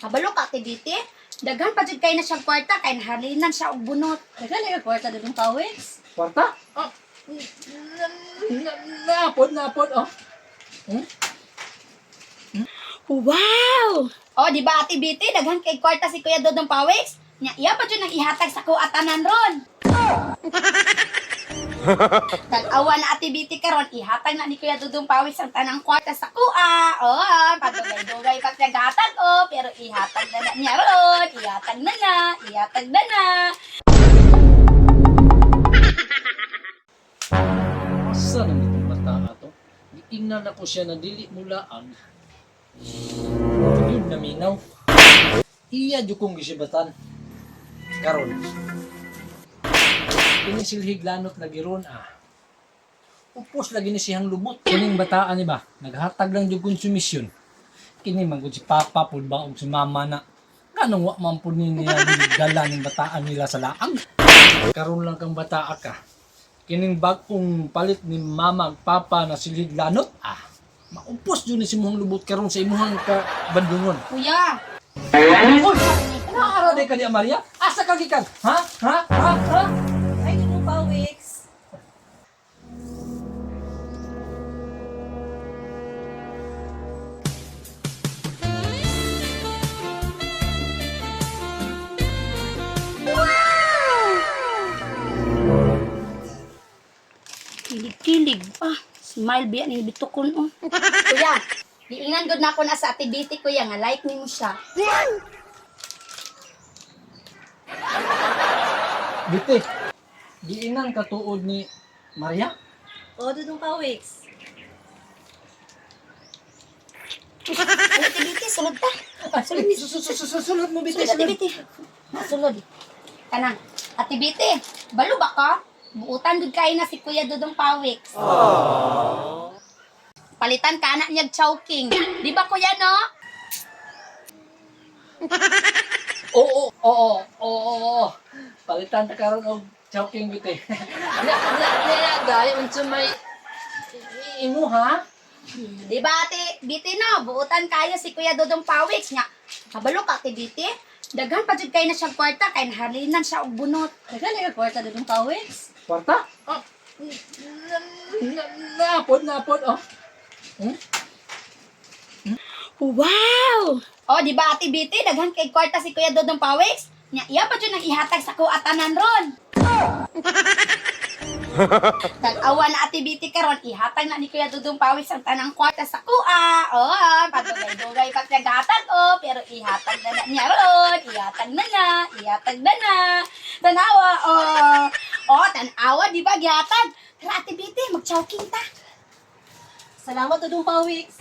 Kabalo ka, Ate Biti. Daghan pa jud kay na siyang kwarta kay nahalinan siya og bunot. Daghan na kwarta Dudong Pawis. Kwarta? Ah, naapod, naapod, oh. Wow! Oh, di ba, Ate Biti, daghan kay kwarta si Kuya Dodong Pawis? Nya, iya pa jud nang ihatag sa kuatanan ron. Tag-awa na, Ate Biti, karon ihatag na ni Kuya Dodong Pawis ang tanang kwarta sa kuha. Oh, padugay-dugay pa siya gatag oh, pero ihatag na na niya ron. Ihatag na na, ihatag na na. Asa nang itong bata ato? Giingnan ako siya na dili mulaag. Yun naminaw. Iya jud kong gisibatan. Karon. Kini silhig lanot lagi ron ah. Upos lagi ni siyang lubot. Kining bataan ni ba? Naghatag lang jud konsumisyon. Kini man gud si papa pud ba og si mama na. Kanong wa man pud ni nila dala ning bataan nila sa laag. Karon lang kang bataa ka. Kining bag-ong palit ni mama ug papa na silhig lanot ah. Maupos jud ni si imong lubot karon sa imong ka bandungon. Kuya, Uy! Naara di ka ni Maria? Asa ka gikan? Ha? Ha? Ha? Ha? Ay, Dudong Pawis. Kilig-kilig pa. Smile biya ni bitukon oh. Kuya, giingnan gud na ako na sa Ate Biti, kuya, nga like nimo siya. Bite. Giinan ka tuod ni Maria? Oo, Dudong Pawis. Ay, Ate Biti, sulod ta. Ah, sulod mo bite. Sulod, Ate Biti. Sulod. Kanang, Ate Biti, balo ba ka? Buutan gud kay na si Kuya Dudong Pawix. Palitan ka na niyag chowking. Di ba, kuya, no? Oo, oo, oo, oo. Palitan ta karon og chowking bite. Na na na dai unsa may imo ha? Di ba, Ate Biti, no? Buutan kayo si Kuya Dudong Pawix nga. Kabalo ka, Ate Biti. Daghan pa jud kay na siyang kwarta kay nahalinan siya og bunot. Daghan na kwarta Dudong Pawis. Kwarta? Ah, naapod, naapod, oh. Wow! Oh, di ba, Ate Biti, daghan kay kwarta si Kuya Dodong Pawix? Nya, iya pa jud nang ihatag sa kuatanan ron. Tag-awa na, Ate Biti, karon ihatag na ni Kuya Dodong Pawis ang tanang kwarta sa kuha. Oh, padugay-dugay pa siya gatag oh, pero ihatag na na niya ron. Ihatag na na, ihatag na na. Tanawa, oh. Oh, tanawa, di ba gihatag? Tara, Ate Biti, mag-chowking ta. Salamat, Dudong Pawis.